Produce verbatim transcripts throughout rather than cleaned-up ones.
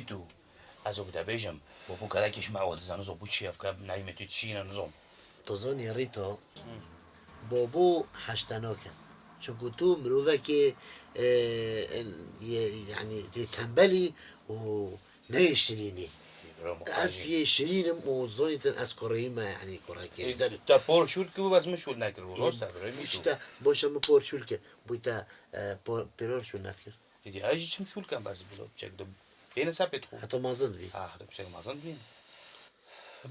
Tu, ez ê bi te bêjim, bo bû gelekî ji me ol dizan, nizo bû çi ev ke nayê me tu çi ne, nizo. Tu zanî Rîto, bo bû heşte naket. Çunku tu mirovekê, e, yê, yanî, tê tembelî û ne yê şirînî. Ez yê şirîn im û zonî din ez kureyî me, yanî kurekê. Ê, te, te por şûl kir, bes min şûl nekir, rost e, birê min. Îşte, boşa min por şûl kir. Bû te, e, por, pêror şûl nedikir. Êdî ez jî çim şûl kem, ez bilo çek de bêne ser pêt xwe. Heta mezin bî. Ha, heta piçek mezin bî.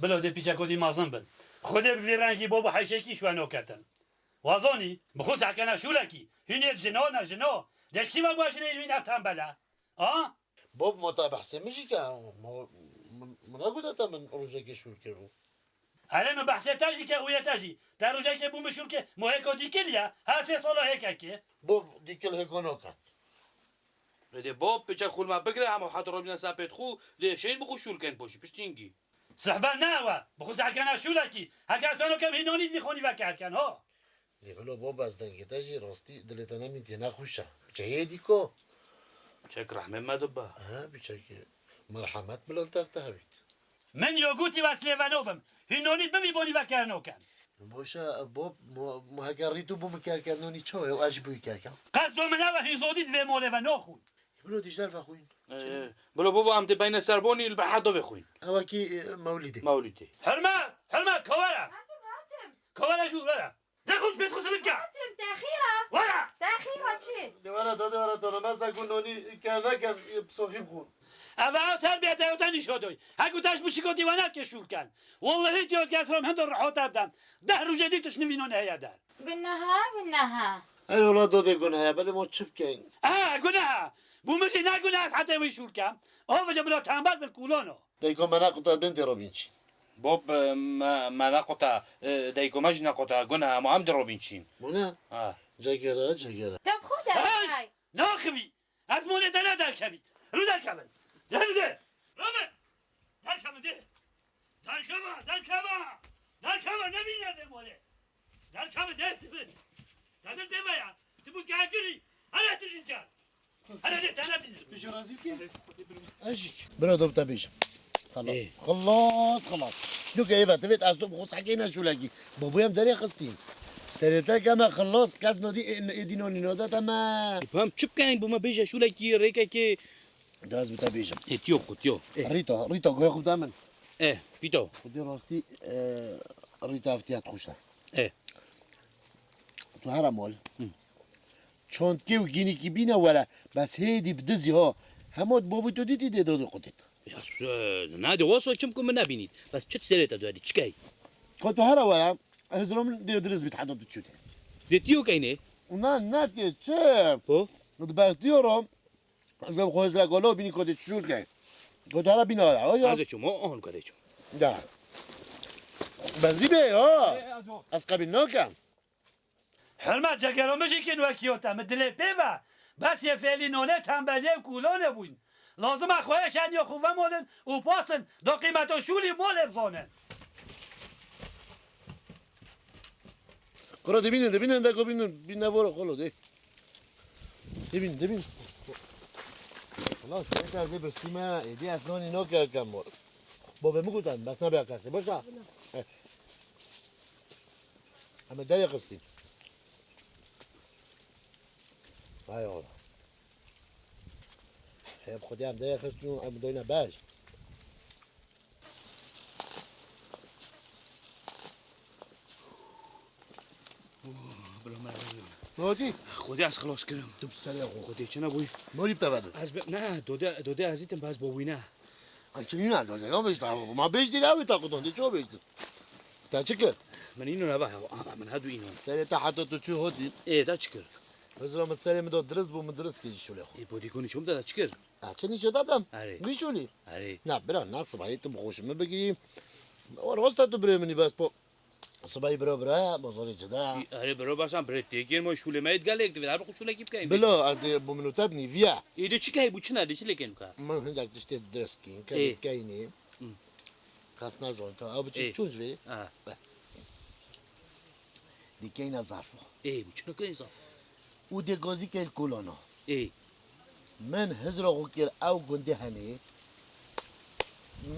Bilo dê piçek odî mezin bin. Xwedê bi vî rengî bo bi heyşekî şwe noketin. Wazonî, bi xwe sekene şûlekî. Hînê jino ne jino. Deşkî me başinê hîn ev tembele. A? Bob, ma te behsê min jî ke, ma, min, min negote te min rojekê şûl kiribû. Erê, min behsê te jî ke û yê te jî. Te rojekê bû min şûl ke, mo hêko dîkil ye, her sê sala hêkekê. Bob, dîkil hêko naket. Êdî Bob, piçek xûl me bigire, hema hat robîne ser pêt xû, dê şeyn bi xû şûl ken poşî, piştîngî. Sihbe ne ew e, bi xwe sekene şûlekî. Heke ez zano kem hînonî dî xonî vekerken, ho. Lê bilo Bob, ez dengê te jî rastî dilê te nemîn tê nexweş e. Çeyê dîko. Çek rehmê me dibe. He, bi çekê. Merhemet bila li tev te hebît. Min yo gotî ez lêveno bim. Hînonî bivî bonî vekerno ken. Boşa Bob, mo, mo heke rîtû bû min kerken nonî çawa ye û ez jî bûyî kerken. Qesdo min ew e hîn zodî divê molê ve noxwin. Bilo dî ji derve xwîn. Ee, bilo Bob, em dê beyne serbonî li ber hedovê xwîn. Ew e kî, e, Mewlîdê. Mewlîdê. Hurmet! Hurmet! Kawere! Hatim, hatim! Kawere jû were! Dexuş bêt xwe sivil ke. Hatim, te xîr e. Were. Te xîr e çi? De were, de, de were, de were. Mezek û nonî ke neken, pisoxî bixwin. Ev ew terbiyet ew te nîşo doy. Hek û teş bişikotî we neke şûl ken. Wallahî diyor ke ez rom hindo rihot ev dem. Deh rojê dî tu ji nivî nonê heye der. Guneha, guneha. Her ola dodê guneha, belê mo çi bikeyn? E, guneha. Bû min jî ne guneha ez hetê wî şûl kem. O vece bila tembel bil kulono. Dayko me neqota bin tê robîn çîn. Bob, e, me, me neqota, e, dayko me jî neqota, guna, hema em di robîn çîn. Bûne? Ha. Cegere, cegere. Te bi xwe Hey! derxay. Naxivî! Ez molê te ne derkevî. Rû derkevin. De rû de. Robin! Derkevin de. Derkeve, derkeve. Derkeve, ne bîne vê molê. Derkeve, dest bin. Te dil pê ve ya. Tu bû gergirî. Hele tu jî gel. Hele de te ne bîne. Tu jî razî kî? Ez jî. Bira, dov te bêjim. Xelas. Ê. Xelas, xelas. Çilo ke êve, divêt ez to bi xwe sekê ne şûlekî. Babû em derê xistîn. Serê te keme xelas, kes nodî, ê, ê dî nonî node te me. Ê, pam çi bikeyn, bû me bêje şûlekî, rêkekê. Da ez bi te bêjim. Ê, tiyo, ku tiyo. Ê. Rîta, Rîta, goya xwe bide min. Ê, pîto. Xwedê rastî, e, Rîta ev tiya dixweşe. Ê. Tu here mol. Hı. Çandkê û gînîkî bîne were, bes hêdî bi dizî ha. Hema babû tu dîtî dê dodê qutêt. Ya, s-, e, na de wasa çim ku min nebînît. Bes çi serê te derdî, çi key? Ka tu here were, hizra min dê dirist bît heta tu çûtê. Dê tiyo keynê? Na, ne kê, çi? Ho? Di ber tiyo ro, ez bi xwe hizra golo bînî ku dê çûl key. Ku tu here bîne were, o ya. Ez ê çûm, o, on ku dê çûm. Ya. Bezî bê, ha. E, e, aco. Ez qebîl nakem. Hurmet, cegero min jî kin wekî yo te, min dilê pê ve. Bes yê fêlî nonê tembeliyê û kûlonê bûyn. Lazim e xweyê şeniyê xwe vemolin û pasin, do qîmeto şûlî molê bizonin. Kuro dibînin, dibînin, de ku bînin, bîn nevoro xolo de. Dibîn, dibîn. Xelas, tek ez ê bistîme, êdî ez nonî noke kem mor. Bobê min gotan, bes nabe kesê, boş ver. Eh. Em ê derê xistîn. Hay Allah. Hep xwedî em derê xistîn, em doyne ber. Bila me. Ne oldu? Xwedî ez xilas kirim. Tu bi serê xwe. Xwedî çi nebûy? Morî bi te vedin. Ez bi, ne, dode, dode ez îtim, bes bobîne. Ay, çi nîna dode? Ya beşte, ma beş dî, ya ta kuton, de ço beşte. Te çi kir? Min îno neva, ya, ama min hedu îno. Serê te heta tu çû hotî. Ê, te çi kir? Hizra min serê min do dirist bû, min dirist kir ji şûlê xwe. Ê, bodî konî çom te, te çi kir? Ha, çi nîşe datam? Erê. Wî şûlî? Erê. Na, bira, na, sibahî tu bi xweşî min bigirî. War hosta tu birê min î bes po. Sibahî bira bira, bozorê cida. Erê, bira basan birê têkên mo şûlê me yê gelek divê, her bi xwe şûlekî bikeyn. Bila, ez dê bo min û te binî, viya. Ê, dê çi key bû, çi ne, dê çi lêkên bika? Min hinek tiştê dirist kîn, ke Ê. Dê keynê. Hı. Kas nazon, ka, ew biçî Ê. Çûn ji vê. Aha. Be. Dê keyna zarfo. Ê, bû çi ne keyna zarfo? Û dê gazî key li kolana. Ê. Min hizra xwe kir ew gundê henê.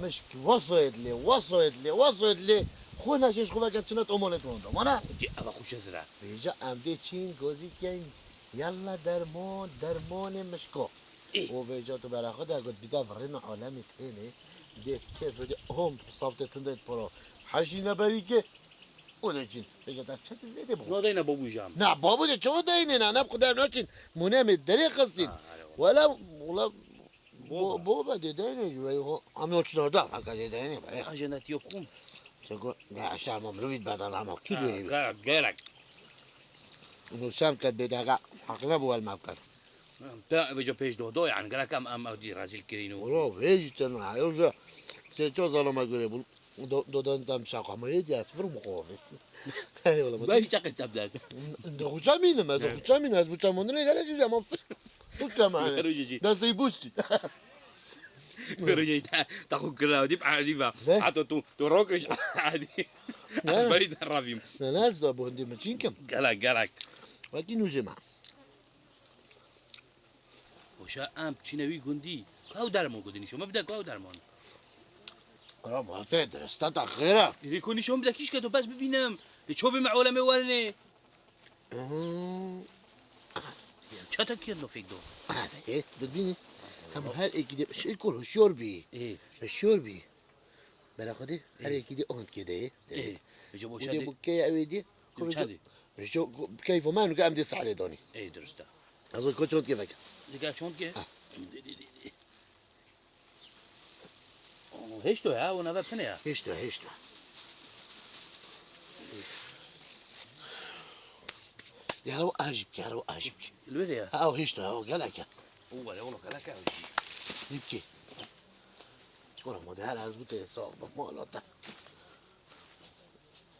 Mişk, wesoyê dilê, wesoyê dilê, wesoyê dilê. Xwe neşên ji xwe veke çinet omonê te honda. Wana? Ki eva xwe şezira. Vêca em dê çîn gozî keyn. Yalla dermon, dermonê mişko. Ê. O vêca tu bera xwe de got bide virêna alemê tênê. Dê têf de hom saf tê tundê poro. Heşî neberî ki. O de çin. Vêca te çet vê de bu. No deyne babu jam. Na babu de ço deyne na ne xudem no çin. Mune me derê xistin. Ha, hele wala. Wala, wala. Bo, bo be de deyne, ama o çiz da, haka de deyne. Aje ne tiyo kum. Çeko, ya şarma mruvit bedel ama ki Ha, böyle. Gerek, gerek. Unu şam kat bedel, hak ne bu el mafkat. Te vêca pêş do do yani, gerek em, em, em dî rezîl kirîn û. Wala vêjî çend ha, yoksa se ço zalama göre bul. Do, do, do, tam şaka mı yedi ya, sıfır mı kovi? Eyvallah. Ben hiç akıl tablet. De hocam yine, ben hocam yine, az bu çamon ne gerek ama. Bu çamon. Rujiji. Desteği buşti. Rujiji, ta, ta xu kira, dip adi va. Ne? Hatta tu, tu rok iş adi. Ne? Az bari da ravim. Ne, ne, az da bu hindi mi çinkim? Gerek, gerek. Vakit nujema. Boşa em çine wî gundî. Ku ew derman ku dinîşo me bide ku ew derman. Kara mate dirista ta xêra. Lê ku nîşo min bide kîşke tu bes bibînim. Lê ço bê me olemê werinê. Hmm. Ya çata kirin do fêk do. Ê, dibînî. Hem her êkî de şey kol hişyar bî. Ê. Hişyar bî. Bela xwe dê, her Ê. yekî dê on kê de ye. Ê, vêca bo Û çend dê ê? Bu key ew ê dê. Ê, çend ê? Vêca keyfo me nûke em dê sahlê danî. Ê, dirist e. Ez û ko çond kê veke. Dike çond kê? Ha. Dê, dê, dê, dê. O, heşto ya, o nave pine ya. Heşto, heşto. Yaro ajib, yaro ajib. Lüre ya. Ha, o heşto ya, o gelek ya. O, wala, o gelek ya. Dipki. Kora model ez bu te sağ olun, molata.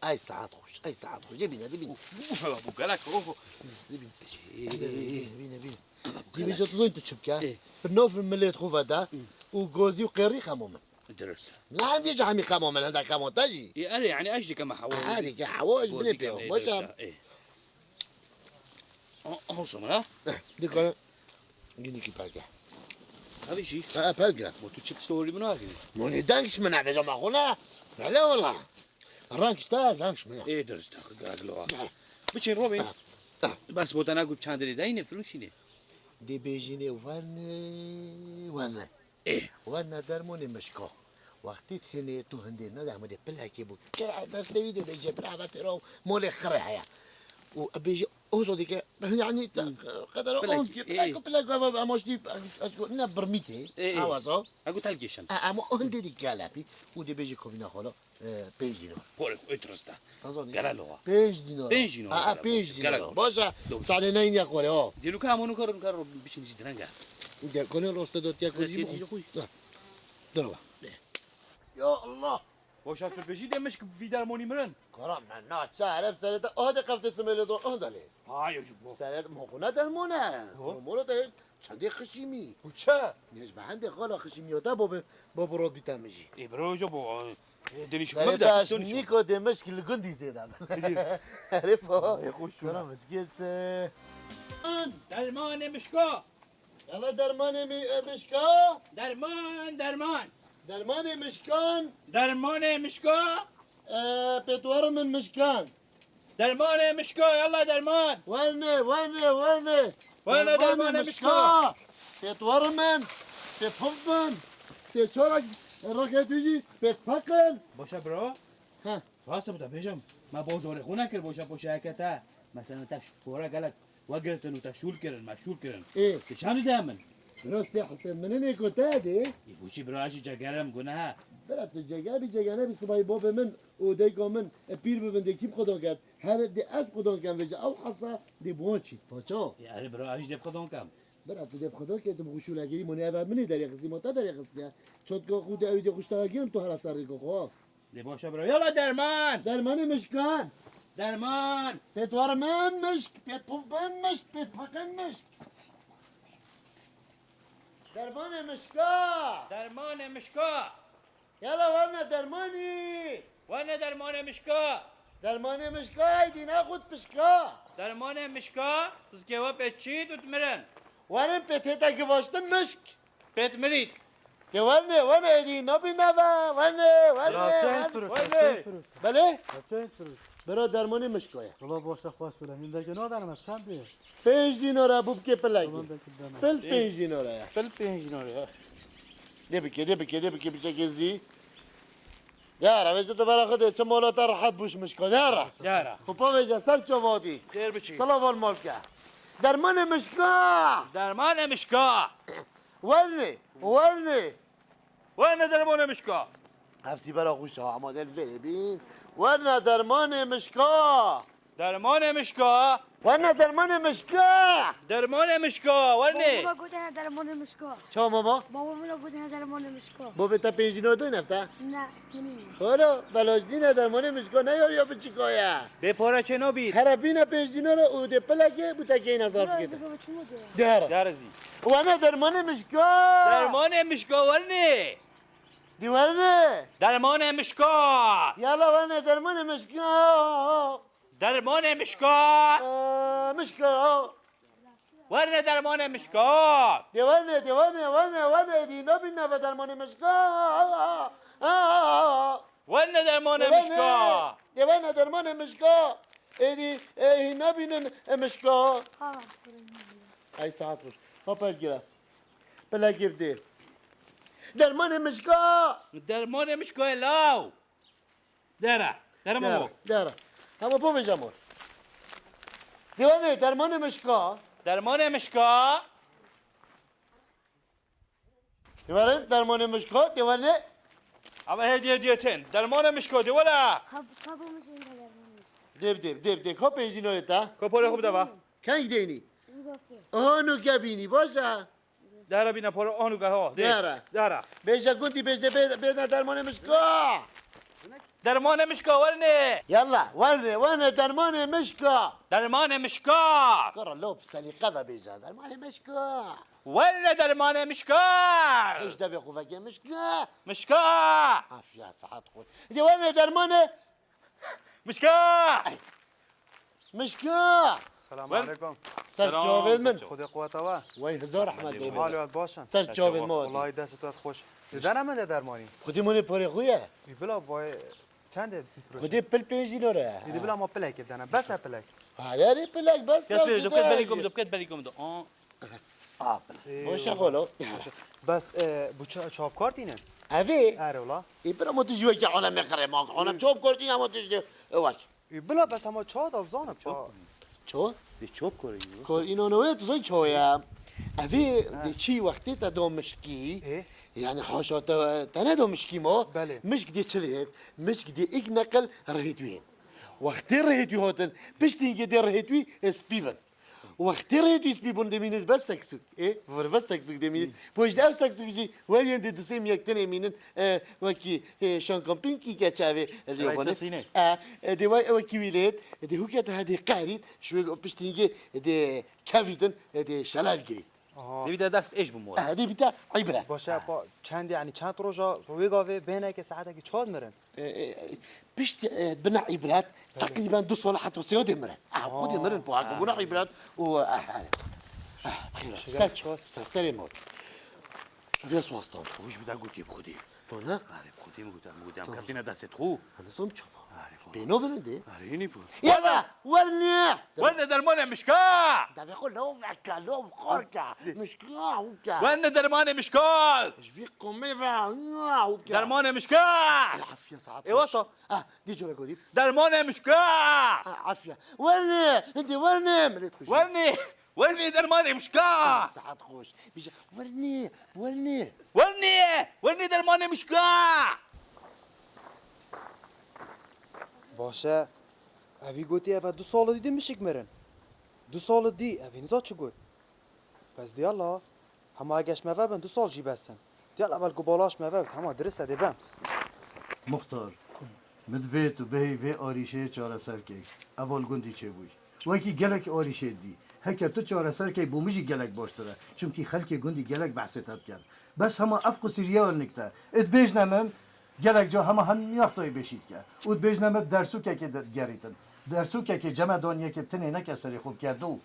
Ay saat hoş, ay saat hoş. Dibine, dibine. Uf, uf, bu gelek, uf. Dibine. Ee. Dibine, dibine, dibine. Dibine jî tu zî tu çi bike? Ee. Bi navê millet xwe veda û gozî û qêrî xemo min. Dirist. La hem vêca hemî xemo min, henda xemo te jî. Ee, erê, yani ez jî dikeme hewa. Ha, dike hewa, ez Gozî binê pê. Boşa. Ee. Olsun ha? Dikkat. Ginîkî pelge. Abi jî. Ha, pelge. Bu tu çıkışta orayı mı nakın? Moni dengş min ne vêca ma xona. Hele wala. Rengş ta, rengş min. Ee, dirist, tak, gaglo. Biçin Robin. Ha. Bas botana gup çandırı da yine fluşini. Dê bêjînê werne, werne. Ê. Werne dermonê mişko. Wextê tênê tu hindê nede hemû dê pilekê bû. Kira destê wî dê bêje bira ve têro molê xire heye. Û bêje ozo dike, yani, qedera Pilek, on ki, ê, pilek, ê. Pilek ve, ve, ama ştî, ez go, ne birmîtê, Ê, ê. Awazo. Ego telkêşin. E, ama o hindê dike lepî. Û dê bêje kovîna xolo. E, pênc dînar. Xorê xwe tirista. Sazan Gere loğa. Pênc dînar. Pênc dînar Ha, ha, gere pênc loğa. Dînar. Gere loğa. Başa, Do- sade neyniya xore, o. Dê luka hemû nuka ro, nuka ro biçin zî direnge. De kone roste do tiya Gere kone jî tiya bu. Jî xwe. Ha. Dur bak. Ya Allah. Boşa tu pêjî demiş ki vî dermonî mirin. Kara me na çarem sere te o de kefte simele do o da lê. Ay, o bu. Sere te mokuna dermone. Ho. Mokuna de Çendê xişîmî. Û çi? Nêj be hendê xala xişîmî ya te bo be, bo bi rot bîte min jî. Ê, biro jo bo, e, denîş Serê me bide, taş piştoni şo. Nîko demiş ki li gundî zêde. Erê po. Ay, xweş şûna. Kara mişkê çi? Dermanê mişko. Yala dermanê mi, e, mişka. Derman, derman. Dermanê mişkan. Dermanê mişko. E, pêtwarê min mişkan. Dermanê mişka, yalla derman. Werne, werne, werne. Werne dermanê mişka. Pêtwarê min, pêpov min, pêçora raketî jî pêtpeqin. Boşa bro. Ha. Rast e, bêjim. Me bo zorê xwe nekir, boşa poşayeke te. Mesela te şora gelek we girtin û te şûl kirin, me şûl kirin. Ê. Ti çand de min? Bro sê hesed min nêko te dê. Ê, boçî bro, ez jî cegerem gune ha. Bira tu ceger bî, ceger nebî, sibayî bavê min û dayika min, e, pîr bibin dê kî bi xwe dan ket. Her dê ez bi xwe dan kem vêca ew hesa dê bi wan çît. Paça. Ê, erê bira, ez jî dê bi xwe dan kem. Bira tu dê bi xwe dan ket, tu bi xwe şûle girî, monê eve min ê derê xistî, ma te derê xistiye. Çatka xwe dê ew dê xwe ştava girim, tu hera ser rêka xwe. Lê baş e bira. Yala derman! Dermanê mişkan! Derman! Pêtwarê min mişk, pêtpov min mişk, pêtpeqin mişk. Dermanê mişka! Dermanê mişka! Yala werne dermanî! Werne dermanê mişka! Dermanê mişka, ey dîna xwe pişka! Dermanê mişka, zikê we pê çît û dimirin. Werin pê tête givaştin mişk! Pêt mirît. De werne, werne êdî nabî nava, werne, werne, Bira, çend werne, firoş, werne. Çend firoş. Belê? Çend firoş. Bira dermanê mişka ye. Wala başa xweş bile. Hindeke nadanime çend diye. Pênc dînara bû bike pilekî. Tamam, belki deme. Pil pênc dînara ye. Pil pênc dînara ye. De bike, de bike, de bike, bike zî. Yara, vêjde tu vera xwe de, çi mola te rehet bûş mişka. Yara. Yara. Xwe pa vêje ser çavatî. Xêr biçî. Selav al malke. Dermanê mişka. Dermanê mişka. Wernê, wernê. Wernê dermanê mişka. Ev sîbera xwe şa amade li vêrê bîn. Wernê dermanê mişka. Dermanê mişka. Wernê dermanê mişka. Dermanê mişka, wernê. Baba min gotine dermanê mişka. Ça mama? Baba min gotine dermanê mişka. Bobê te pênc dînar doyne efta? Ne, min nîne. Ora, belaş dîne dermanê mişka ne yar ya biçika ye. Bê para çê nabît. Here bîne pênc dînar û dê pilekê bû te keyne zarf kete. Baba çima diye? Dera. Dera zî. Wernê dermanê mişka. Dermanê mişka, wernê. Di werne. Dermanê mişka. Yala werne dermanê mişka. Dermanê mişka. Aa, mişka. Werne dermanê mişka. Di werne, di werne, werne, werne, di nabî nava dermanê mişka. Aa, aa, aa. Werne dermanê mişka. Di werne dermanê mişka. Êdî, e, hîn nabînin, e, mişka. Ay saet xweş. Ma pergire. Bila girdi. Dermanê mişka. Dermanê mişka ye law. Dera. Dera mamo. Dera. Hema bo vêja mor. Dewane dermanê mişka. Dermanê mişka. Dewane dermanê mişka. Dewane. Ama hediye diye ten. Dermanê mişka. Dewane. Kab-, kabımız önce dermanı. Dev, dev, dev, dev. Kop ezin öyle ta. Kopore xwe bideva. Keng deynî? Aha, nuke bînî, baş e. Dara bîne polo, aha, nuke, ha. Dê. Dara. Dara. Bêje gundî, bêje bê-, bêne dermanê mişka. Dermanê mişka, werne. Yalla, werne, werne dermanê mişka. Dermanê mişka. Kara lop, selîqe ve bêje, dermanê mişka. Werne dermanê mişka. Hiç devê xwe veke mişka. Mişka. Afiya, saet xwe. De werne dermanê Mişka! Mişka! Selamun aleykum. Ser çavên min. Xwedê quweta we. Wey hizar rehmet bê. Hal we baş in? Ser çavên min. Wallahî dest we xweş. Didene min de dermanî. Xwedê min ê parê xwe ye. Wî bila vay çend e? Xwedê pil pênc dînar e. Wî bila ma pilekê dene. Bes e pilek. Hare hare pilek bes e. Kes wêre, dopket belî kom, dopket belî kom do. Aa. Aa, bila. Ee, Boşa xolo. Bes, e, bu ça-, çapkar tînin? Evê? Ere wala. Ê, bira, ma tu ji wekî alemê qirê ma. Alem çap kartî ama tu ji wek. Ê, bila, bes ama ça da bizanim, ça. Ço? Dê çop kore yî. Kor îno ne wê, tu zon ço ya. Evê Ha. dê çî wextê te do mişkî. Ê? Yani haşa te, te ne do mişkî ma. Belê. Mişk dê çi lê hêt? Mişk dê ilk neqil rihêt wî hêt. Wextê rihêt wî hatin, piştî hingê dê rihêt wî, e, spî bin. Wextê rê tu spî bûn demînin bes seksûk. Ê, vir bes seksûk demînin. Pojde ev seksûk jî weriyên dê du sê miyek tenê mînin, e, wekî, e, şankampînkî ke çavê Reysa lêxone. Sîne. E, e, dê we-, wekî wî lêt, e, dê hûke te hedê qehrît, şwê piştîngê, e, dê kevîtin, e, dê şelal girît. Aha. Dê bîte dest êş bimore. E, dê bîte îbret. Baş e, pa, çend, yani çend roja wê gavê bêneke saetekî çad mirin? E, e, pişt, e, bina îbret, Belê. teqrîben du sal heta sê dê mirin. Ah, xwe dê Aa. mirin, po haka bûna îbret û, eh, eh. Ah, xêr, Şeker ser, spas. ser, serê mor. Vê swastan. Hûş bide gotî bi Xwedê. To ne? Arê, bi Xwedê min gote, min gote, em Tamam. keftine destê xwe. Hani som çama. Arê, xwe. Bêno birin dê. Arê, hînî bû. Yala, werne. Werne dermanê mişka. Devê xwe lo veke, lo xorke. Mişka, uke. Werne dermanê mişka. Ji vî qomê ve, uke. Dermanê mişka. Afiye saat. E, wasa. Ah, dî cure godî. Dermanê mişka. Ah, afiye. Werne, hindi werne, millet xweş. Werne, werne dermanê mişka. Saat xweş. Bîje, werne, werne. Werne, werne dermanê mişka. Baş e. Evî gotî eve du sal dî di mişik mirin. Du sal dî, evî niza çi got. Bes diyala, hema geş me vebin, du sal jî bes in. Diyala belku balaş me vebit, hema dirist e dê bem. Muxtar, min divê tu bêyî vê arîşeyê çareser key. Eval gundî çêbûyî. Wekî gelek arîşê dî. Heke tu çareser key, bo min jî gelek baştir e. Çimkî xelkê gundî gelek behsê te dikin. Bes hema ev qusîriya nik te. Ê dibêjne min, gelek ca hema hemiya xwedayê bêşî dike. Û dibêjne min bi dersûkekê de digerîtin. Dersûkekê cemedaniyekê bi tinê neke serê xwe bike dû.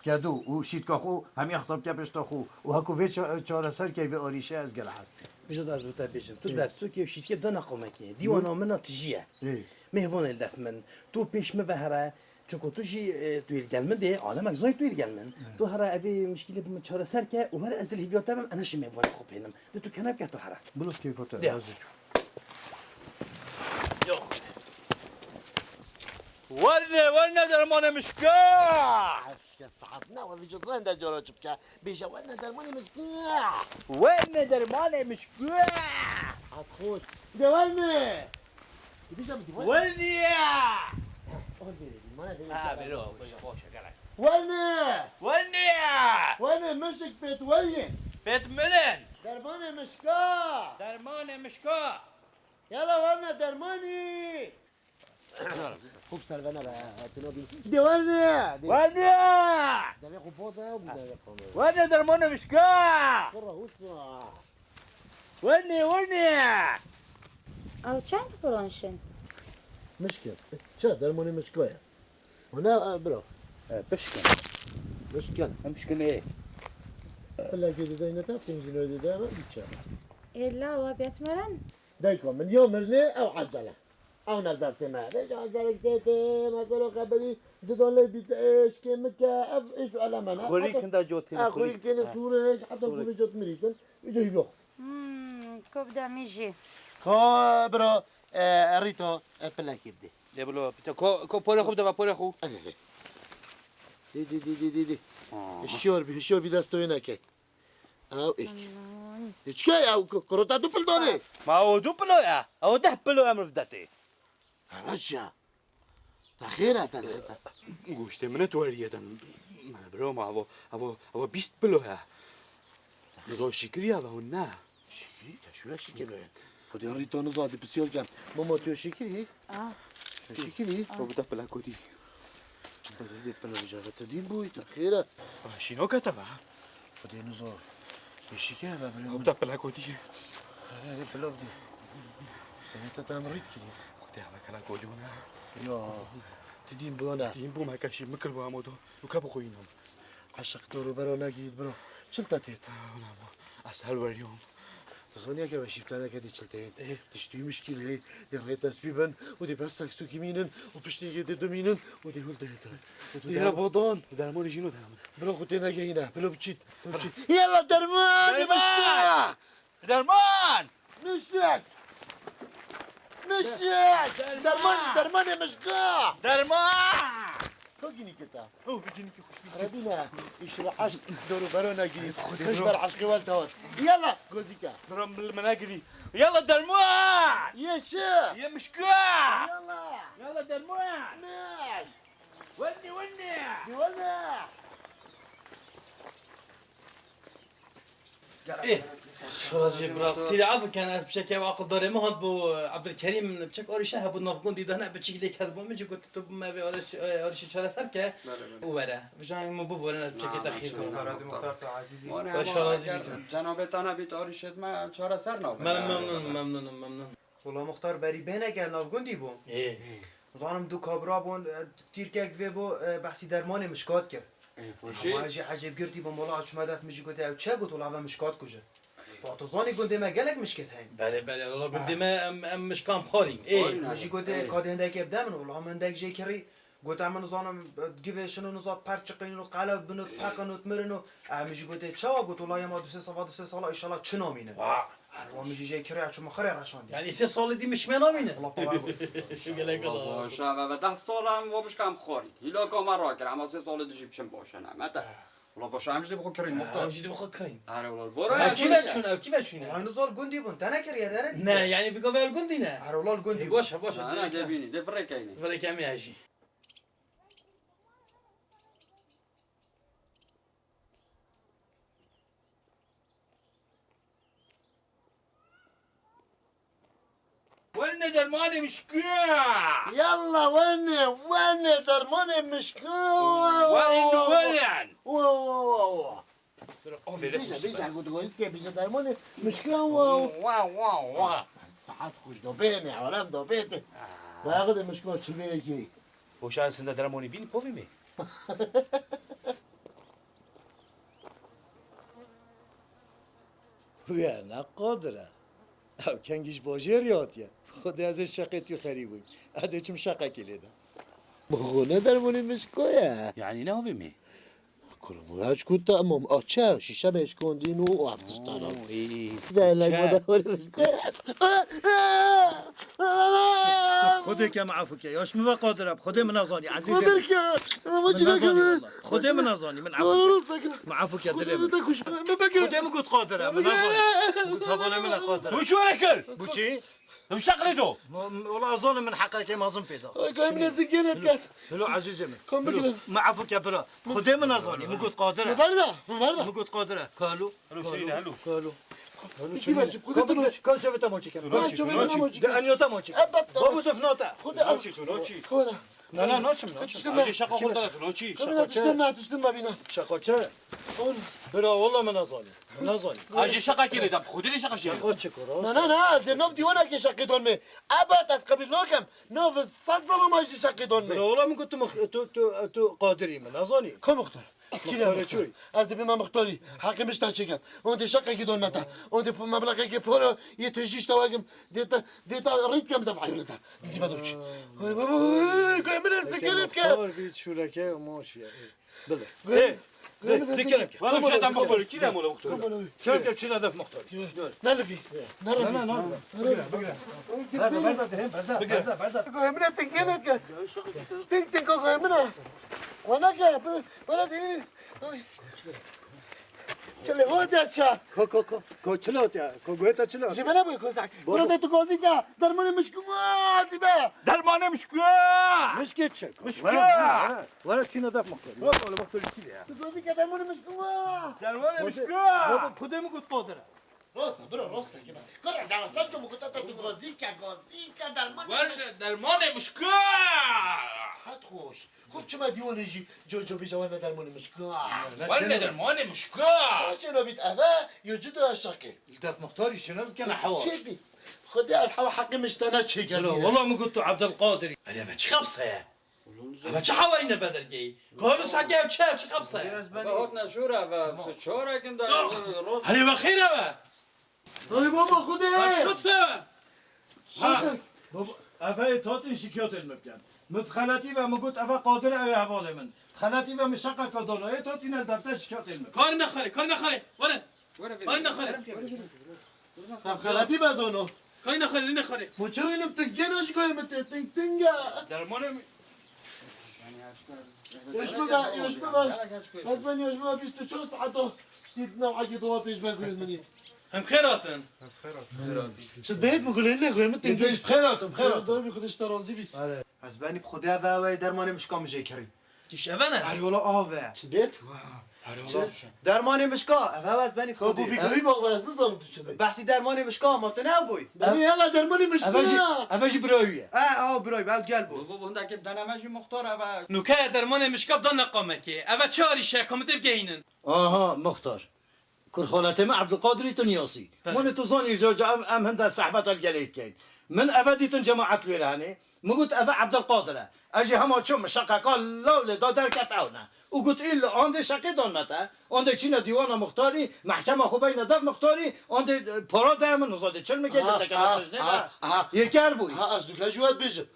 Kedo û şîtka xwe hemiya xwe bike pişta xwe û heko vê ça-, çareser key vê arîşe ez gelek hez dikim. Bijo da ez bi te bêjim. Tu Ê. Dersokê û şîtkê bidana qomekê. Dîwana min a tijî ye. Ê. Mêhvanê li def min. Tu pêş min ve here. Çunku tu jî, e, tu yê li gel min dê. Alemek zanî tu yê li gel min. Ê. Tu here evê mişkîlê bi min çareser ke û were ez dilhîviya te bim, ena jî mêhvanê xwe pênim. Lê tu kene bike tu here. Bilo keyfa te, Dê. Ez çû. Yok. Werne, werne dermanê mişka! Ya saet ne, we vî cozayên de cara çi bike? Bêje werne dermanê mişka! Werne dermanê mişka! Saet xweş. De werne! Dibêje min de werne! Werne! Al vêrê, bî, mane vêrê. Ha, bêro, baş e, gelek. Werne! Werne! Werne, mişik pêt weriyên. Pêt mirin. Dermanê mişka! Dermanê mişka! Yala werne dermanî! Xub ser ve nebe, tu nabî. De werne! De- Werne! Devê xwe boz e, bu devê xwe. Werne dermanê mişka! Kurra husna. Werne, werne! Ew çend kuron şin? Mişke. Çi? Dermanê mişka ye. Hûn e, bira. E, pişkin. Pişkin. Em pişkin ê. Pillekê dide ne te, pêncî ne dide, em biçe. Ê, la, we bêtmeren? Dayka min ya mirinê ew ecele. Ew ne destê me. Vêca zarek tê tê, mesela xeberî, didan lê bît, eşkê min ke, ev iş û ele me ne. Xurî kinda cotî, e, xurî. Xurî kêne sûrek, heta ku vêca mirîtin, vêca yok. Hmm, ko bide min jî. Ka bira, e, Rîta, e, pilekê bide. Dê bilo, pîte, ko, ko porê xwe bide, va porê xwe. Ene, ene. Dê, dê, dê, dê, dê, dê. Aa. Hişyar bî, hişyar bî, dest wê neke. Ew êk. Aman. Hiç ke ew ku-, kurota du pil dore. Ma o du pilo ya. O deh pilo ya mirov dete. Hava çiya. Ta xêr e, ta, ta. Goştê min tu weriye den. Bro ma avo, avo, avo bîst pilo ya. Nizo şikir ya ve hûn ne. Şikir? Ya şura şikir be. Xwedê Rîta niza di pisyar kem. Mama tu şikir yî? Ah. Tu şikir yî? Ah. Xwe bide pila kotî. Xwedê pila bijara te dîn bûy, te xêr e. Ah, şîno ke te ve. Xwedê niza. Tu şikir ve bire. Xwe bide pila kotî. Hele hele pila bidî. Sene te te em rît kirî. Xwedê heve kela kocona. Ya. Tu dîn bû ne. Dîn bû me keşî mikir bû amodo. Û ke bixwînim. Eşiq dor û bera negirît bira. Çil te têt? Wela ma, ez her weriyam. Tu zanî ke weşî bi te neke dê çil têt. Ê. Tiştî mişkîl hê, yê rê tespî bin û dê ber seksûkî mînin û piştî yê dê dumînin û dê hûl dê te. Û tu Dê der-, bodan. Tu dermanî jîno te min. Bira xwe tê negehîne, bilo biçît. Bilo biçît. Yala derman! Derman! Mişka! Derman! Mişik! Mişik! Derman! Derman, dermanê mişka! Derman! Ka ginî kete? Oh, bir ginîkî xweş. Erebî ne? Îşi ve eşq, dor û bero negirî. Xwedê Kış bro. Ber eşqê wel tawet. Yala, gozîke. Bro, min, min negirî. Yala derman! Ye çi? Ye mişka! Yala! Yala derman! Miş! Wenê, wenê! Di wenê! Ê, şorazî bira, qisî li ev bikin, ez biçekê ew aqildarê min hat bû, Ebdulkerîm, biçek arîşe hebû navgundî de ne biçîk lêk hebû, min jî got, tu me vê arîş-, arîşê çareser ke û were. Vijayê min bû, were, biçekê te xêr bû. Muxtar, tu ezîz î. Şorazî bîtin. Cenabê te nebît arîşê me çareser nabe. Mem-, memnun, memnun, memnun. Wela Muxtar berî bêhnek e navgundî bû. Ê. Zanim du kabra bûn, e, tîrkek vê bû, e, behsî dermanê mişka dikir. Ê, xweşî. Hema ez jî ecêbgirtî bûm, wela çûme def min jî gote, ew çi? Got, wela ve mişka dikuje. Ê. Tu, tu zanî gundê me gelek mişkêt heyn. Belê, belê, wela gundê me em, em mişka em xwarîn. Ê. Xwarîn, min jî gote, ê, ka dê hindekê bide min, wela min hindek jê kirî. Gote, min nizanim, givê şino niza per çiqînin û qelew bin û teqin û tmirin û, e, min jî gote, çawa? Got, wela yema du sê sala, du sê sala, înşallah çi namîne. Wa. Her wa min jî jê kirê, çû min xirê reşandiye. Yanî sê salê dî min ji me namîne. Allah bawer bû. Gelek Allah. Baş e, ve, ve deh sal em wa mişka em xwarî. Hîlaka me rakir, ema sê salê dî jî biçin baş e, ne, me te. Wela baş e, em jî dê bi xwe kirîn, Muxtar. Em jî dê bi xwe kirîn. Are wela, vore. Ew kî ve çûn, ew kî ve çûne? Wela nizal gundî bûn, te nekiriye dere dî. Ne, yanî bika ve gundî ne. Are wela gundî bûn. Baş e, baş e, dê bînî, dê vire keyne. Vire kemê jî. Werne dermanê mişka! Yalla werne, werne dermanê mişka! Werne, werne! Wa, wa, wa, wa. Bêje, bêje, gotigoyî ke bêje dermanê mişka, wa. Wa, wa, wa. Saet xweş do bêne, alem do bête. Bayağı de mişka çilvê kirî. Hoşan sinde dermanê bîn povî mi? Wê ne Qadir e. Ew kengî ji bajêrî hatiye. Xwedê ez ê şeqê tu xerî bûyî. Ez dê çim şeqekî lê de. Bo xwe ne dermonê mişko ye. Yanî ne havê me? Kurum, ya çiku te emam. A çe? Şîşe me eşkondîn û ev tiştara. Oo, ê, ê. Zehnek bo dermonê mişko ye. Xwedê ke me afû ke. Yaş min ve Qadir e. Xwedê min nazanî. Ezîzê Qadir ke. Ama çi deke min? Xwedê min nazanî. Min afû ke. Min afû ke dilê min. Xwedê min got Qadir e. Min nazanî. Got hevalê min e Qadir e. Tu çi were kir? Bu çi? Him şeqlê do. Wala ez zanim min heqekê mezin pê da. Ay, kay min ez gene ket. Hilo ezîzê min. Kom bigirin. Me afû ke bira. Xwedê min nazanî. Min got Qadir e. Min berda. Min berda. Min got Qadir e. Kalo. Helo, Şirîne, helo. Kalo. Helo, Şirîne. Kal çavê te maçî ke. Kal çavê te maçî ke. De enya te maçî ke. Ebet. Babu te fina te. Xwedê. Naçî tu, naçî. Xwedê. Na, na, naçim, naçim. Tiştin me. Şaka xwe dana tu, naçî. Kamera tiştin me, tiştin me bîne. Şaka çi? Bira, wala min nazanî. Min nazanî. Ajê şeqa kê lê dam, xwedê lê şeqa şî. Şaka çi kuro? Na, na, na, ez dê nav dîwanekê şeqê don me. Ebet ez qebîl nakem. Nav sed zalama jî şeqê don me. Bira, wala min got tu mix-, tu, tu, tu Qadirî min, nazanî. Ka muxtar? Kî ne muxtar? Ez dê bîme muxtarî. Heqê min ji te çêkem. Hûn dê şeqekî don me te. Hûn dê mebleqekê poro yê tijî ji te wergim. Dê te, dê te rît kem def eyûnê te. Dizî me dewçî. Hay baba, hey, goyê min ê zikerê dike. Muxtar bî çûleke maşiye. Bile. Goyê min, goyê min ê zikerê dike. Wala şetan muxtarî, kî ne mola muxtarî? Kerem ke çîna def muxtarî. Ne livî. Ne livî. Ne, ne, ne. Bigire, bigire. Berda, berda, berda, berda, berda. Goyê min ê zikerê dike. Tink, tink, goyê min e. Wana ke, bu, bana değil. Oy. Çile, o de ça. Ko, ko, ko. Ko çile o ya. Ko goyeta çile. Jibene bu, ko sak. Burada tu gozî ka, dermanê mişkî wa, zibe. Dermanê mişkî wa. Mişkî çek. Mişkî wa. Wala çîna def muxtar. Wala muxtar çî ya. Tu gozî ka dermanê mişkî wa. Dermanê mişkî wa. Baba, kudê mi gut qodire. Rost e, bira, rost e, kime? Kura, ez dema sed cem gota te tu gozîke, gozîke, dermanê... Werne dermanê mişka! Saet xweş. Xub çima dîwanê jî co co bêje werne dermanê mişka? Werne dermanê mişka! Çawa çêna bît eve, yo ci do ya şeqê? Li def muxtarî çêna bikene hewa. Çê bît. Xwedê ez hewa heqê min ji te neçêkerdîne. Wala, wala min got tu Ebdulqadirî. Erê, eve çi qepse ye? Eve çi hawayî ne bedelgeyî? Kalu sake ev çi, ev çi qepse? Ez benî. Eve hotne jûr eve, se çarekin de, roz. Herê we xêr eve. Ay baba, Xwedê. Ev çi qepse eve? Şaxek. Baba, eve tatin şikayetên min bikin. Min bi xeletî ve min got eve Qadir ew ê hevalê min. Bi xeletî ve min şeqeka dana. Ê tatîne li defter şikayetên min. Karî nexerê, karî nexerê. Were. Were, were. Karî nexerê. Em xeletî bezano. Karî nexerê, nexerê. Bo çi rînim tu gêna ji goyê min tê, ting ting e. Dermanê min. Yoş bibe, yoş bibe. Ez ben yoş bibe bîst û çar saet o. Ştî nav hekî dowa têj be goyê min ît. Hem xêr hatin. Çi dêt mi gulê ne goyê min ting e. Xêr hatin, xêr hatin. Dor bi Xwedê ji te razî bît. Ez benî bi Xwedê ve ew ê dermanê mişka min jê kerî. Tişt eve ne? Erê wala ave. Çi dêt? Erê wala. Dermanê mişka, eve ez benî Xwedê. Bu vî goyî bak ez nizanim tu çi dê. Behsî dermanê mişka, ma tu ne bûy? Benî yala dermanê mişka. Eve jî, eve jî bira wî ye. E, aw bira wî, ew gel bû. Bu, bu, hindekê deneme jî muxtar eve. Nûke dermanê mişka da neqamekê. Eve çi arîşe, komite bigehînin. Aha, muxtar. Kurxaletê me Ebdulqadirî tu niyasî. Belê. Min tu zanî, ca, ca em, em hinde sehbet el gelê dikeyn. Min eve dîtin cemaet wê re henê. Min got, eve Ebdulqadir e. Ez jî hema çûm, şeqeka law lê da derket ew ne. Û got, îlle andê şeqê dan me te. Andê çîne dîwana muxtarî, mehkema xwe beyne dev muxtarî, andê, e, para de min, nizadê çil min kê, aha, de tekene aha, çijnê aha, de. Aha. Yeker bûyî. Ha, ez dûke ji we dibêjim.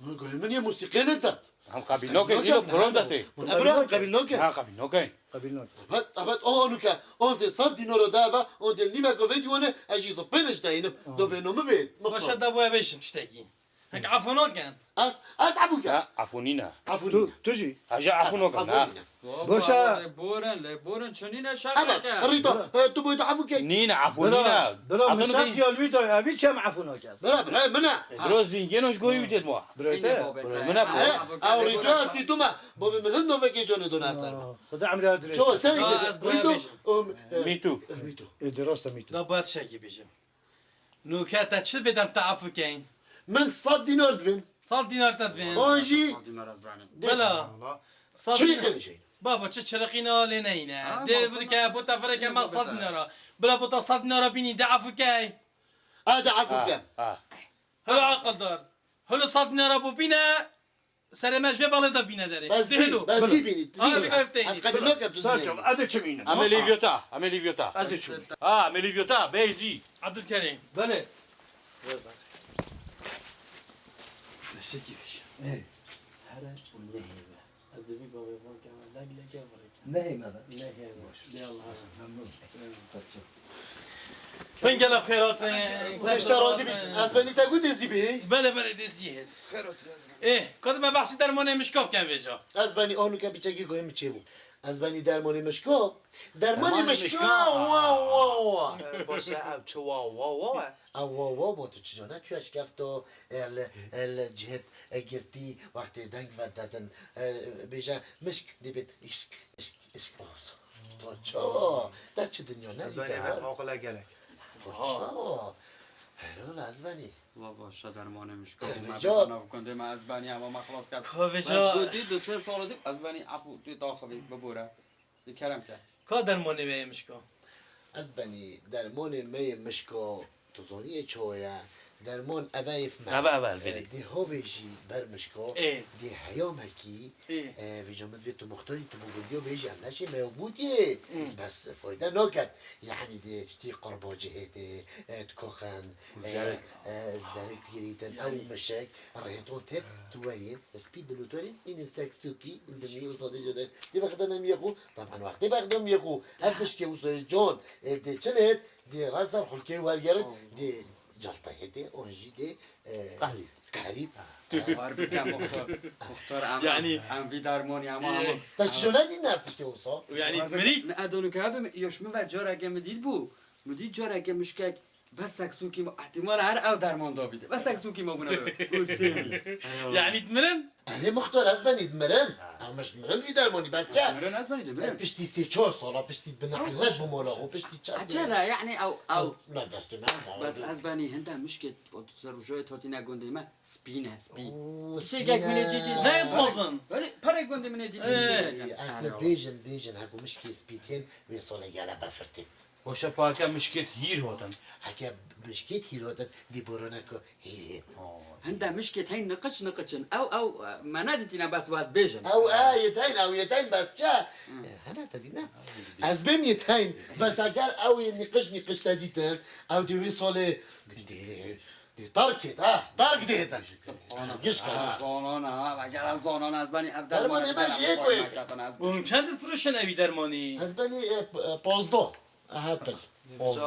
Min goyê min yê musîqê lê tet. Em qebîl nakin, îro kuran de tê. Hûn ebra em qebîl nakin. Ha, qebîl nakin. Qebîl nakin. Evet, evet, o nuke. On zê sed dînara de eve, on dê nîmeka vê dîwanê, ez jî zopêne ji te hînim. Do bê no min bê. Baş e, da bo eve şim tiştekî. Hek efû nakin. Ez, ez efû kem. Ha, efû nîne. Efû nîne. Tu, tu jî. Ez jî efû nakin, ha. Efû nîne. Baş e. Lê borin, lê borin, çi nîne şer neke. Evet, Rîta, e, tu boyda efû key. Nîne, efû nîne. Bira, bira, min şert ya li wî da, evî çem efû nakin. Bira, bira, min e. E, bira zîngên o ji goyî wî têt ma. Bira te. Bira min e. Ew Rîto ez dîtûme. Babê min hin novekê canê done ser min. Xwedê emrê dirêj. Çawa serê ke Rîto? Mîtû. Mîtû. Ê, di rast e Mîtû. Da ba tiştekî bêjim. Nûke te çi bêdem te efû keyn? Min sed dînar divên. Sed dînar te divên. An jî. Bila. Çi qenî jeyne? Baba, çi çiriqîna lê neyne. Dê virke, bo te virke me sed dînara. Bila bo te sed dînara bînî, de efû key. Ha, de efû ke. Helo aqildar. Helo sed dînara bo bîne. Serê me ji vê balê de bîne derê. Bes zî, bes zî bînî, zî bînî. Ez qebîl nakim tu zî bînî. Em ê lîvyota, em ê lîvyota. Ez ê çûm. Ha, em ê lîvyota, bê zî. Abdulkerim. Belê. Rêz dake. Teşekkür ederim. Ê. Here û nehême. Ez dibî bavê van keme, leg lege vurê. Nehême de. Nehême. Baş. Bê Allah razı olsun. Memnun. Memnun. Teşekkür. Hingela xêrat, e, Xwedê ji te razî bî. Ez benî te got dêzî bî. Belê, belê, dêzî hêt. Xêrat, ez benî. Ê, ka dime behsî dermanê mişka bikin vêca. Ez benî, anûke piçekî goyê min çêbû. Ez benî dermanê mişka. Dermanê mişka, wa, wa, wa. E, baş e, ew çi wa, wa, wa e? Ew wa, wa, bo tu çi cana çûye şikefto, e, li, e, li cihêt, e, girtî, wextê deng vededin, e, bêje mişk, dibêt işk, işk, işk, olsun. Poço, te çi dinya ne? Ez benî, dîte me var? Aqile gelek. Poço. Heyrola ez benî. Wa başa dermanê mişka bû me. Rica. Bana gundê me ez benî, ama me xilas kerd. Ka vêca. Bes gotî du sê sal dî ez benî, afû tu daxilî bibore. Bi kerem ke. Ka dermanê me yê mişka? Ez benî dermanê me yê mişka. Tu zanî yê çawa ye? Derman eve yê me. Eve, eve, elverî. E, dê havê jî ber mişka, Ê. Dê heyamekî, Ê. E, vêca min divê tu muxtarî, tu bi gundiya bêjî, em neşê me ya gotiyê. Hı. Bes fayde naket. Yanî dê tiştî qirba cihêtê, e, dikoxin, e, Zerek. E, zerek digirîtin, Yanî. Ew mişek, rêto tê, tu werîn, spî bilûtorîn, mînî seksûkî, dimî û sadê jêde. Dê vexte nemiyê xwe, Taban wextê bexdom yê xwe, ev mişkê wisa yê can, ê, dê çi lê, dê re ser xulkê wergerin, dê caltayê dê, an jî dê, e, Qehrî. Qehrî. War bike muxtar, muxtar em, Yanî, em vî dermonî ama, e, ama. Te çi nedî ne ev tiştê wisa? Yanî, mirî. Ne edonu ke abi, yoş min ve careke mi dît bû. Mi dît careke mişkek, Bes seksûkî ma, ihtimal her ew derman da bîte. Bes seksûkî ma bûne be. Û sêvî. Yanî dimirin? Erê muxtar ez benî dimirin. Ha. Em ji dimirin vî dermanî bes ke. Dimirin ez benî dimirin. E, piştî sê çar sala, piştî bina Ew ellet baş. Bi mola xwe, piştî çar. Ecele, yanî ew, ew. Ne destê me. Bes, bes ez benî hinde mişkê ser rojayê tatîne gundê me. Spî ne, spî. Oo, Pisêkek spî min ê ne. Dîtî. Ne mezin. Perê, perê gundê min ê dîtî. Ee. Pisêkek. Ê, ez Alo. Bêjin, bêjin, heko mişkê spî tên, vê solê gele befir têt. Hoşe parke mişkêt hîr hotin. Heke mişkêt hîr hotin, dî boroneko hîr hêt. Oo. Hinde mişkêt heyn niqiç niqiç in. Ew, ew, me nedîtîne bes wet bêjin. Ew, e, yê teyn, ew yê teyn bes çi? Hı. E, hene te dîne. Ez bêm yê teyn, bes eger ew yê niqiç niqiç te dîtin, ew dê wê solê dê Dê terk et, ha, terk dê te. Subhanallah. Giş Ha, kayma. Zonana, ha, ve gelen zonana, ez benî ev Dermanê dermanê me jî yê ku yê. Mümkün dir firuşin evî dermanî. Ez benî, e, p-, e, pozdeh. Aha, pil. Pozdeh.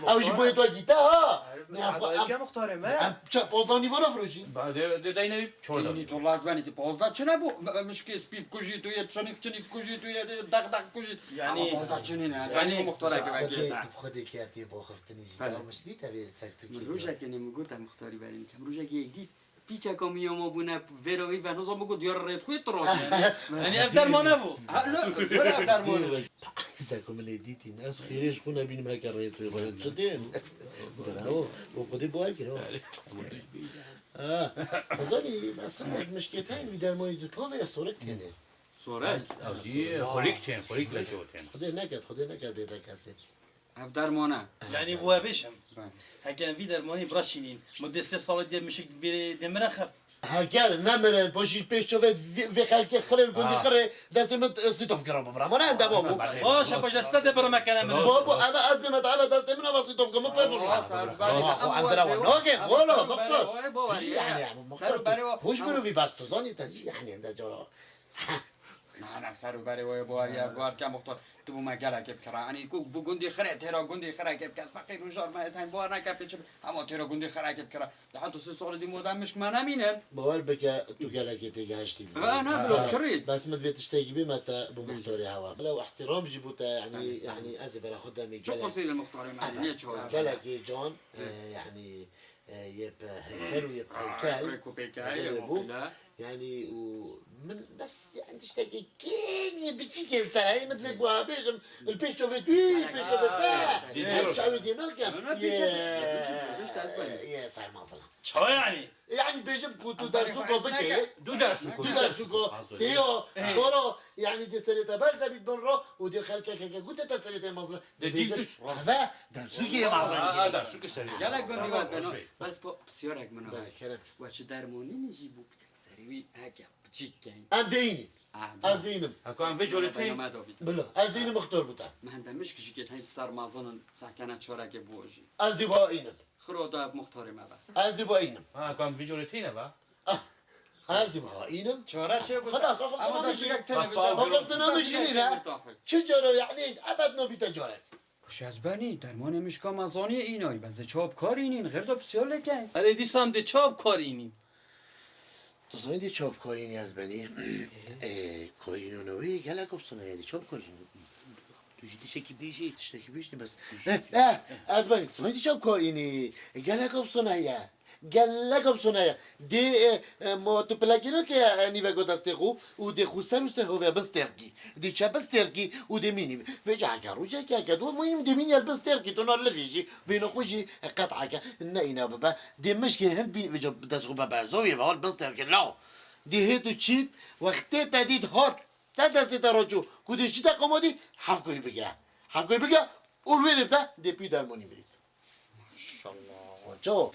Ew jî boyê tu gîte, ha. Ne, bu, em, muxtarê me. Em ça, pozdeh nîvana firuşîn. Ba, de, de, de, ne, çorda. Tênî tu lazmenî tu pozdeh çi ne bu? M-, mişkê spî kujî tu ye, çinik, çinik kujî tu ye, de, dex, dex kujî. Yani, Ama pozdeh çi ne? Yani, Yani, muxtara ki Xwedê, vekî. Xwedê kiyatî bo xiftinî jî. Hadi. Demiş dî te vê seksî Min kî rojekê ne min got em muxtarî berîn kem. Rojekê yek dît. Pîçeka min ya ma bûne vêra wî ve nizam bigot diyar rêt xwê tiroş. Yani ev derman nebû. Ha, lo, lo, ev derman nebû. Seko min ê dîtî ne. Ez xêrê ji xwe nebînim heke rêt wê xwe çi dên. Bravo. O xwedê bawer kir o. Ha. Zanî, mesela mişkê tayîn vî dermanî du pavê sorek têne. Sorek? Ew dî xurîk tên, xurîk le jo tên. Xwedê neket, Xwedê neket dê te kesê. Ev dermane. Yanî bu ev bêjim. Ben. Heke em vî dermanî biraşînîn. Mu dê sê salê dê mişik bêrê dê mire xeb. Heger nemirin, bo jî pêş çavê vê, vê xelkê xirê, gundî Ha. Xirê, destê min, e, sîtof gira bimira. Mane ende babo. Baş e, baş e, destê de birime kene min. Babo, eve ez bême, eve destê min, eve sîtof gira min pê bimira. Baş, ez bari Babo, em dira wa nagê, wala, doktor. Jî yani, yani, doktor, hoş mirovî bas tu zanî te jî yani, ende cara. Na, na, ser û berê wê bo, ez bar kem muxtar. Tu bû me gelekê bikira. Anî ku bu gundî xirê, têra gundî xirê kê bike. Feqîr û jar me hêt heyn, bar neke pê çi bi. Ama têra gundî xirê kê bikira. Daha tu sê salî dî moda mişk me nemînin. Bawer bike tu gelekê têgehiştî bî. Ve ne, bi Gelek. Kirî. Bes min vê tiştekî bê me te bu muxtarê hewa. Bila ihtiram jî bû te, yani, yani ez ê bera xwe demê Çok gelek. Qasî li muxtarê me, niye çawa? Gelekê can, e, yani, e, yê pe-, heykel û yê peykel. Rêk û peykel, Belê yê bû. Mobile. Yani û min bes, yani tiştekî kêmî biçîkê ser heye, min divê ku bêjim, li pêş çavê tu, pêş çavê te. Dî Her dî. Çavê dê nakem. Yo, no, Ye, pêşe, pêşe, pêşe, ez bêjim. Ye, ser mazina. Çawa yani? Yani bêjim ku tu Ez bêjim, dersûko ez bike. Neke. Du dersûko. Du dersûko, sêyo, çoro, yani dê serê te berze bît bin ro û dê xelkek heke gute te serê te mazina. De Bêjim, dî tu. Eve dersûkê mazin Ha, ha, kî. Dersûkê serê. Gelek gundî Tamam, waz beno. Hoş bey. Bes po, pisyarek min Bele, heye. Kerem. Wa çi dermonî jî bû piçek serê. Wî heke biçîk keyn. Em dê înîn. Ah, Ez dê înîm. Heko em vê corê tê. Bila, ez dê înîm muxtor bû te. Me hende mişk jî kê teyb ser mazin in, sehkene çorekê bo jî. Ez dê ba înîm. Xiro da muxtorê me be. Ez dê ba înîm. Ha, heko em vê corê tê ne be. Ah, ez dê ba înîm. Çare çê bû? Xelas, axiftina min jî. Axiftina min jî nîne. Çi cara, yani, ebed nabîte carek. Kuş ez benî, dermanê mişka me zanî înay, bes dê çap kar înîn, xêr da pisyar lêken. Erê dîsan dê çap kar înîn. Tu zanî dê çap kar înî ez benî? Ê, kar înûna wê gelek opsiyona ye, dê çap kar înî. Tu jî tiştekî bêjî. Tiştekî bêjî bes. Eh, eh, ez benî, tu zanî dê çap kar înî? Gelek opsiyona ye. Gelek opsiyona ye. Dê, e, e, ma tu pilekî nake, e, nîveko destê xwe û dê xwe ser û ser hove bistêrkî. Dê çe bistêrkî û dê mînî. Vêca heke rojekê heke dû mînî dê mînî el bistêrkî. Tu na livî jî, bêno xwe jî, e, qet heke ne îna bibe. Dê mişkê hin bî vêca dest xwe bebe. Zovî ve hal bistêrkî law. Dê hêt û çît wextê te dît hat. Te destê te roçû. Ku dê çî te qomodî, hevkoyî bigire. Hevkoyî bigire û wê rê te dê pî dermonî mirît. Maşallah. Çawa?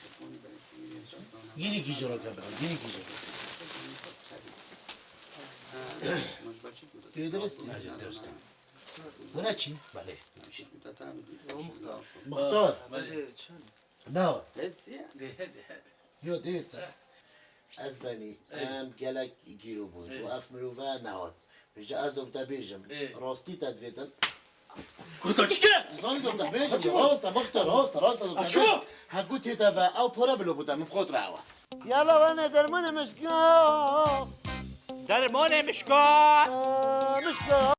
Yine gîjiro ke bira, yine gîjiro. Tu yê dirist. Ece dirist. Bu ne çî? Belê. Muxtar. Belê. Ne o? Dehe, dehe. Yo, dê te. Ez benî, Ê. Em gelek gîro bûn. Ê. Û ev mirove nehat. Vêca ez dom te bêjim. Ê. Rastî te divêtin. Kuta çi ke? Zanî dom te bêjim. Çi bû? Rast e, Muxtar, rast e, rast e dom te bêjim. Hekû tê te ve, ew pore bilo bû te, min xot re ew e. Yala wene dermanê mişka. Dermanê mişka. Mişka.